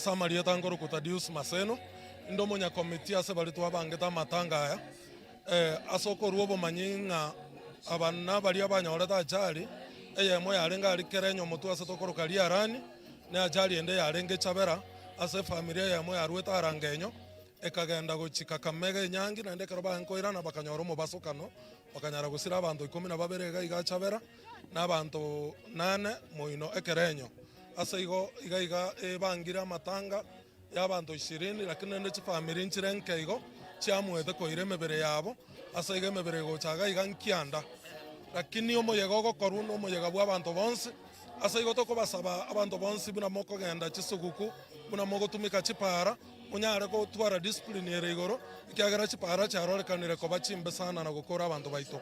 Ase amarieta nkorokwa Thaddeus Maseno, inde omonyakomiti ase baria twabangete amatanga aya, ase okorua obomanyi ng'a aba nabaria banyorete ajali, eyemo yarenge aria Kerenyo omotwe ase tokoroka Riarani, na ajali ende yarenge Chabera, ase efamiri eyemo yaruete Arangenyo, ekagenda gochia Kakamega enyangi, naende ekero barenge koirana bakanyora omobasokano, bakanyara gosira abanto ikomi na babere iga iga Chabera, na abanto nane moino Ekerenyo. Ase igo, iga iga ebangire amatanga y'abanto ishirini, lakini rende chifamiri nchire nke igo chiamoete koira emebere yabo, ase igo emebere egocha iga iga nkianda. Lakini omoyega ogokorwa nomoyega bw'abanto bonsi, ase igo tokobasaba abanto bonsi buna mokogenda chisuguku, buna mogotumeka chipaara, monyare gotwara discipline ere igoro, ekiagera chipaara chiarorekanire koba chimbe sana na gokora abanto baito.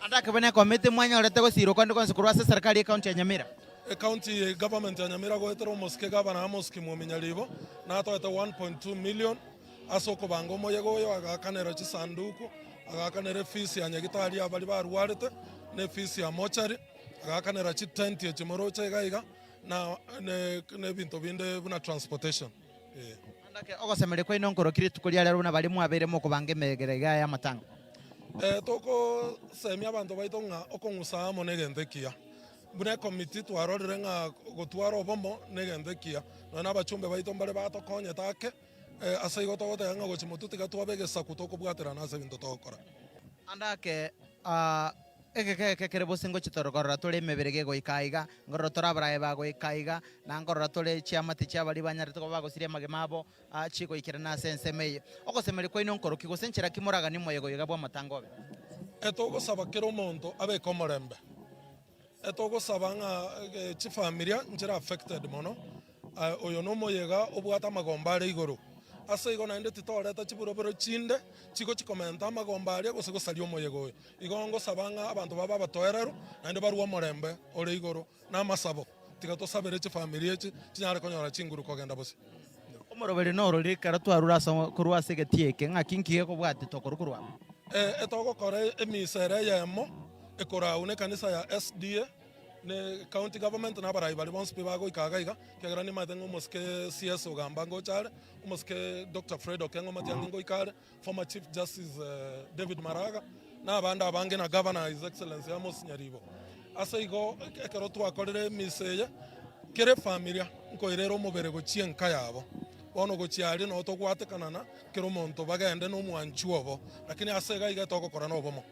Ande akebe nekomiti mwanyorete gosiirwa konde konsi korwa ase eserekari y'ecounty ya Nyamira. Ecounty government ya Nyamira goetera omosike gavana Amos Kimwemi Nyaribo natoete 1.2 million ase okobanga omoyega oyo agaakanera chisanduku, agaakanera efees ya nyagitari ya baria barwarete na efees ya mochari, agaakanera chitenti echi moroche iga iga na na ebinto binde buna transportation eh. Naende ake ogosemeria kwaino nkorokia rituko ria rero buna baria mwabeire mokobanga emegera iga y'amatanga. Togosemia abanto baito ng'a okong'usa amo negento ekiya. Buna ekomiti twarorire ng'a gotwara obomo negento ekiya, nonya na abachumbe baito mbare batokonyete ake, ase igo togoteba ng'a gochia motwe tiga twabe egesaku tokobwaterana ase ebinto togokora. Ande ake, egeka eke kere bose ngochia tore korora tore emebere gegoika aiga, nkorora tore abaraai bagoika aiga, na nkorora tore chiamate chia baria banyarete koba bagosiria amagima abo chigoikerana ase ensemo eye. Ogosemeria kwaino nkoroki, gose nchera ki moraganie omoyega oyo iga bw'amatanga obe? Etogosaba kera omonto abeke omorembe. Etogosaba ng'a chifamilia nchire affected mono, oyo nomoyega obwate amagomba are igoro. Ase igo naende titoreta chiburoburo chinde chigochi komenta amagomba aria gose gosaria omoyega oyo. Igo ngosaba ng'a abanto babe abatoereru naende barue omorembe ore igoro na amasabo. Tiga tosabere chifamiri echi chinyare konyora chinguru kogenda bosio. Omoroberi norori ekero twarure ase korwa ase egetii eke, ng'aki nki gekobwatia tokorwa korwa abwo? Etogokora emisa ere eyemo ekorau nekanisa ya SDA ne county government na abarai baria bonsi pi bagoika iga iga, ekiagera nimanyete ng'a omosike CS Ogamba ngocha are, omosike Doctor Fred Okengo Matiang'i ngoika are, former Chief Justice David Maraga, na abande abange na Governor His Excellency Amos Nyaribo. Ase igo ekero twakorire emisa eye, kera efamilia nkoirera omobere gochia enka yabo. Bono gochia aria noo togwatekanana kera omonto bagende na omwanchwa obo, lakini ase iga iga togokora nobomo.